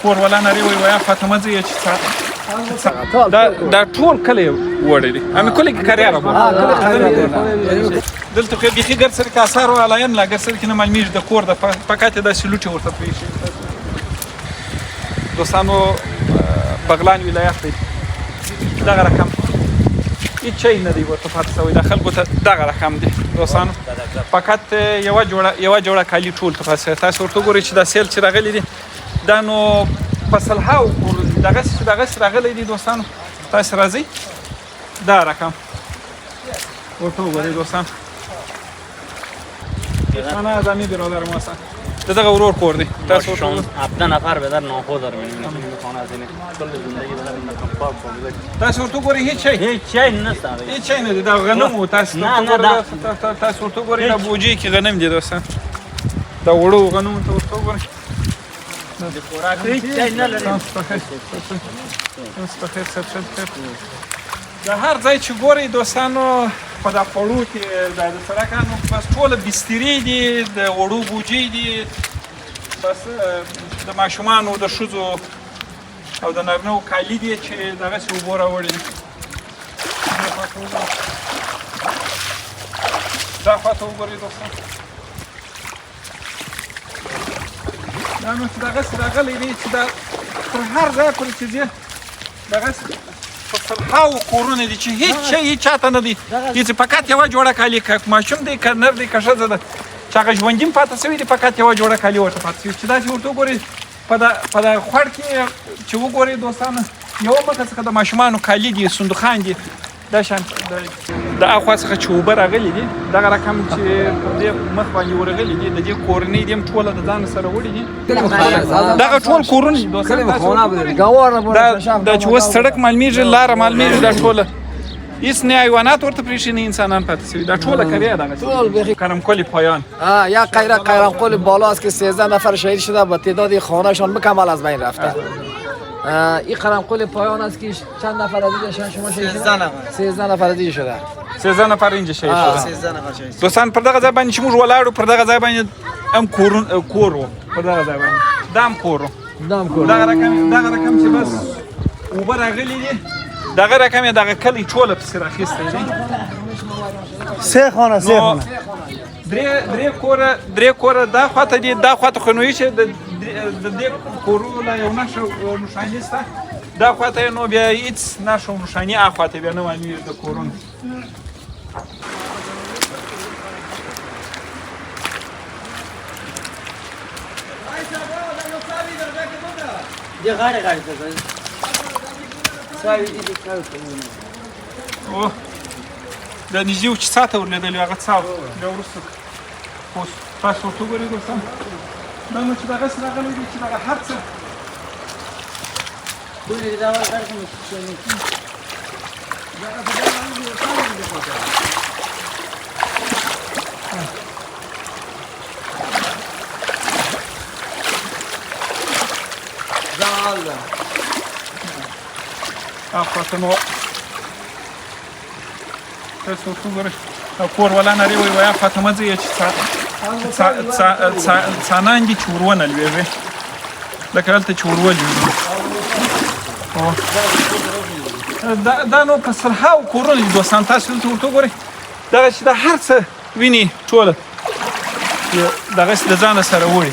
کور والا نری وای ویا فاطمه ځي چې دا دا ټول کلی وړي دي امې کلی کې کاریاره بوله. دلته خو بیخي ګر سره کې آثار او علایم لا ګر سره کې نه معلومیږي د کور د فقط داسې لوټې ورته پرېښي. دوستانو، بغلان ولایت دی، دغه رقم هیڅ شی نه دی ورته پاتې شوی، د خلکو ته دغه رقم دی دوستانو، فقط یوه جوړه کالي ټول ته پاتې شوی. تاسو ورته وګورئ چې دا سیل چې راغلی دی دا نو په سلهاو کورونه دي، دغسې چې دغسې راغلی دی دوستانو. تاسو راځئ دا رقم ورته وګورئ دوستان. خانه از همین برادر ما هستن، د دغه ورور کور دی. تاسو ورته وګورئ. 17 نفر به در ناخو داره می‌بینیم خانه از اینه کل زندگی به در این پاک بود. تاسو ورته وګورئ، هیڅ شی هیڅ شی نشته، هیڅ شی نه دی. دا غنم و، تاسو نه، نه، دا تاسو ورته وګورئ، دا بوجۍ کې غنم دي دوستان، دا وړو غنمو ته ورته وګورئ. د خوراک هیڅ شی نه لري. تاسو په خیر، تاسو په خیر، صاحب خیر. د هر ځای چې ګورئ دوستانو، په دا خوړو کې دا د سړکانو بس ټوله بسترې دي، د وړو بوجۍ دي، بس د ماشومانو، د ښځو او د نارینهو کالي دي چې دغسې اوبو راوړي دي. دا خوا ته وګورئ دوستان، دا نو چې دغسې راغلی دی چې دا تر هر ځای پورې چې ځې دغسې په سلهاوو کورونه دي چې هیڅ شی هیچا ته نه دی، هیڅ، فقط یوه جوړه کالي، که ماشوم دی که نر دی که ښځه ده، چې هغه ژوندي هم پاتې شوي دي، فقط یوه جوړه کالي ورته پاتې شوي. چې داسې ورته وګورئ په دا خوړ کې چې وګورئ دوستانو، یوه مخه څخه د ماشومانو کالي دي، صندوقان دي، دا شان د اخوا څخه چې اوبه راغلي دي، دغه رقم چې پر دې مخ باندې ورغلي دي، د دې کورنۍ دې هم ټوله د ځان سره وړي دي، دغه ټول کورونه دي دوستان. دا چې اوس سړک معلومیږي، لاره معلومیږي، دا ټوله هیڅ نه حیوانات ورته پرېښي، نه انسانان پاتې شوي، دا ټوله کریه دغه کرم کلی پایان. یک قیره قیرانقل بالا است که 13 نفر شهید شده با تعداد خانهشان مکمل از بین رفته. این قرمقل پایان است که چند نفر از اینجا شما شهید شده؟ 13 نفر از اینجا شده. 13 نفر اینجا شهید شده. 13 نفر شهید. دوستان پر دغه ځای باندې چې موږ ولاړو، پر دغه ځای باندې هم کور و، پر دغه ځای باندې دا هم کور و، دا هم کور. دغه رقم چې بس اوبه راغلي دي، دغه رقم یې دغه کلی ټوله پسې راخیستی دی. سه خانه، سه خانه. درې کوره دا خواته دي، دا خواته خو نو هیڅ د دې کورو لا یو نښه او نښاني شته، دا خواته یې نو بیا هیڅ نښه او نښاني اخوا ته بیا نه معلومېږي د کورونو. دې غاړې غاړې ته ځي. څاوي دي، څاوي ته. اوه، دا نږدې و چې څا ته ورلېدلې، هغه څا بیا وروسته اوس تاسو ورته وګورئ دوستان، دا نو چې دغسې راغلی دی چې دغه هر څه اخوا ته نو تاسو ورته وګورئ، کور والا نری وای ویا فاطمه ځي چې څانان دي چې ور ونه لوېږي، لکه هلته چې ور ولوېږي. دا نو په سلهاو کورونه دي دوستان، تاسو دلته ورته وګورئ، دغه چې دا هر څه ویني ټوله دغسې د ځانه سره وړي.